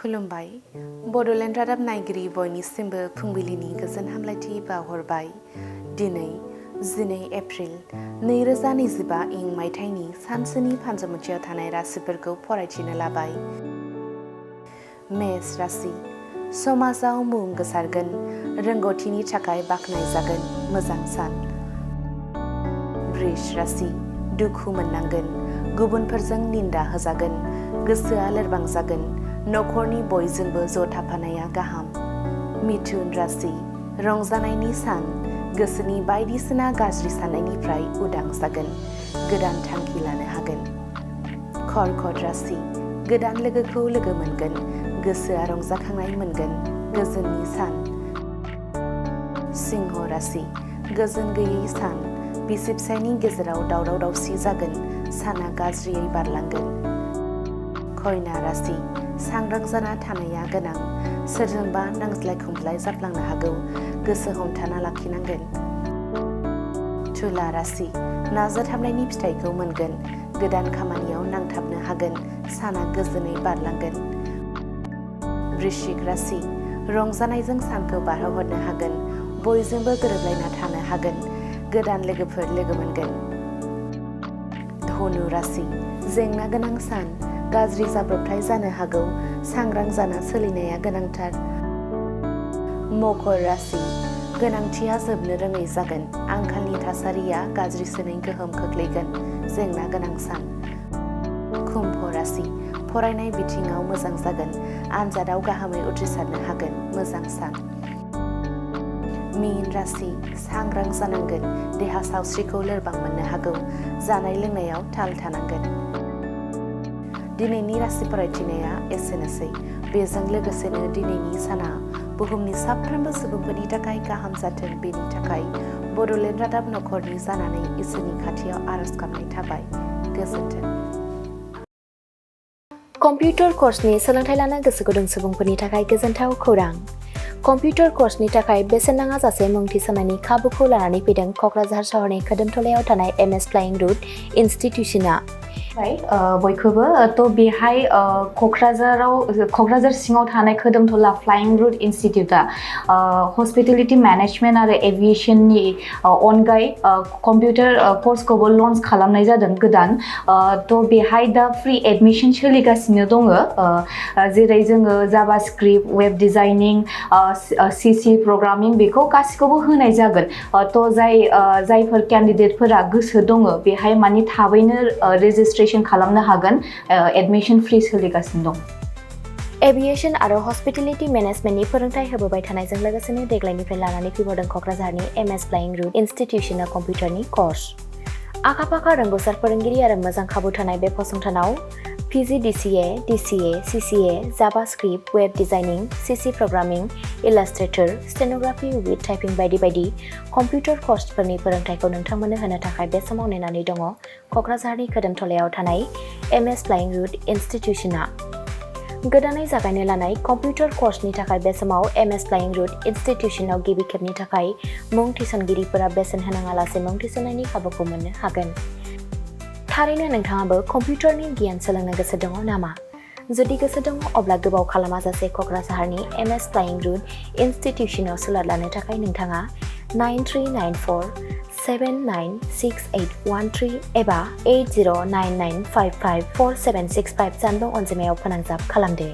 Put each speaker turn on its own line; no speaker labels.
खुलुमबाय बड'लेण्ड रादाब नायगिरि बयनिसिमबो फुंबिलिनि गोजोन हामलायथि बावहरबाय। दिनै 12 एप्रिल 2025 इं मायथाइनि सानसुनि फान्जामुथियाव थानाय राशिफोरखौ फरायथिनो लाबाय। मेष राशि समाजाव मुं गोसारगोन, रोंगौथिनि थाखाय बाख्नायजागोन, मोजां सान। वृष राशि दुखु मोननांगोन, गुबुनफोरजों निन्दा होजागोन, गोसोआ लोरबां जागोन, नखरनि बयजोंबो ज' थाफानाया गाहाम। मिथुन राशि रंजानायनि सान, गोसोनि बायदिसिना गाज्रि साननायनिफ्राय उदां जागोन, गोदान थांखि लानो हागोन। कर्कट राशि गोदान लोगोखौ लोगो मोनगोन, गोसोआ रंजाखांनाय मोनगोन, गोजोननि सान। सिंह राशि गोजोन गैयै सान, बिसि फिसायनि गेजेराव दावराव दावसि जागोन, साना गाज्रियै बारलांगोन। कन्या राशि सांग्रां जाना थानाया गोनां, सोरजोंबा नांज्लाय खमज्लाय जाफ्लांनो हागौ, गोसो हमथाना लाखिनांगोन। तुला राशि नाजाथाबनायनि फिथाइखौ मोनगोन, गोदान खामानियाव नांथाबनो हागोन, साना गोजोनै बारलांगोन। वृश्चिक राशि रंजानायजों सानखौ बारहोहरनो हागोन, बयजोंबो गोरोबलायना थानो हागोन, गोदान लोगोफोर लोगो मोनगोन। धनु राशि जेंना गोनां सान, गाज्रि जाब्रबथाय जानो हागौ, सांग्रां जाना सोलिनाया गोनांथार। मकर राशि गोनांथिया जोबनो रोङै जागोन, आंखालनि थासारिया गाज्रिसिनै गोहोम खोख्लैगोन, जेंना गोनां सान। कुम्भ राशि फरायनाय बिथिङाव मोजां जागोन, आनजादाव गाहामै उथ्रिसारनो हागोन, मोजां सान। मीन राशि सांग्रां जानांगोन, देहा सावस्रिखौ लोरबां मोननो हागौ, जानाय लोंनायाव थाल थानांगोन। दिनैनि राशि फरायथिनाया एसेनोसै। बेजों लोगोसेनो दिनैनि साना बुहुमनि साफ्रोमबो सुबुंफोरनि थाखाय गाहाम जाथों, बेनि थाखाय बड'लेण्ड रादाब नखरनि जानानै इसोरनि खाथियाव आरज गाबनाय थाबाय। गोजोन्थों।
कम्पिउटार कर्सनि सोलोंथाइ लानो गोसो गुदुं सुबुंफोरनि थाखाय गोजोनथाव खौरां। कम्पिउटार कर्सनि थाखाय बेसेन नाङाजासे मुं थिसननायनि खाबुखौ लानानै फैदों क'क्राझार सहरनि खोदोमथलायाव थानाय MS फ्लाइं रुट इनस्टिट्यूशना।
बयखौबो बेहाय क'क्राझार सिङाव थानाय खोदोमथला फ्लाइं रुट इनस्टिट्यूटआ हस्पिटेलिटी मेनेजमेन्ट आरो एभिएशननि अनगायै कम्पिउटार कर्सखौबो लन्च खालामनाय जादों गोदान। बेहाय दा फ्रि एडमिशन सोलिगासिनो दङ, जेरै जोङो JavaScript, web designing, CC programming बेखौ गासिखौबो होनाय जागोन। जायफोर केन्डिडेटफोरा गोसो दङ बेहाय माने थाबैनो रेजिस्ट्रेशन खालामनो हागोन, एडमिशन फ्रि सोलिगासिनो दं।
एभिएशन आरो हस्पिटेलिटी मेनेजमेन्टनि फोरोंथाय होबोबाय थानायजों लोगोसेनो देग्लायनिफ्राय लानानै फैबावदों क'क्राझारनि MS फ्लाइं रुट इनस्टिट्यूशना कम्पिउटारनि कर्स। आखा-फाखा रोंग'सार फोरोंगिरि आरो मोजां खाबु थानाय बे फसंथानाव PG DCA, DCA, CCA, JavaScript, web designing, CC programming, illustrator, stenography with typing बायदि बायदि कम्पिउटार कर्सफोरनि फोरोंथायखौ नोंथांमोननो होनो थाखाय बे समाव नेनानै दङ क'क्राझारनि खोदोमथलायाव थानाय MS फ्लाइं रुट इनस्टिट्यूशना। गोदानै जागायनो लानाय कम्पिउटार कर्सनि थाखाय बे समाव MS फ्लाइं रुट इनस्टिट्यूशनाव गिबि खेबनि थाखाय मुं थिसनगिरिफोरा बेसेन होनाङालासे मुं थिसननायनि खाबुखौ मोननो हागोन। थारैनो नोंथाङाबो कम्पिउटारनि गियान सोलोंनो गोसो दङ नामा? जुदि गोसो दङ अब्ला गोबाव खालामाजासे क'क्राझारनि MS फ्लाइं रुट इनस्टिट्यूशनाव सुलाद लानो थाखाय नोंथाङा 9394 796813 एबा 8099554765 जानबुं अनजिमायाव फोनांजाब खालामदो।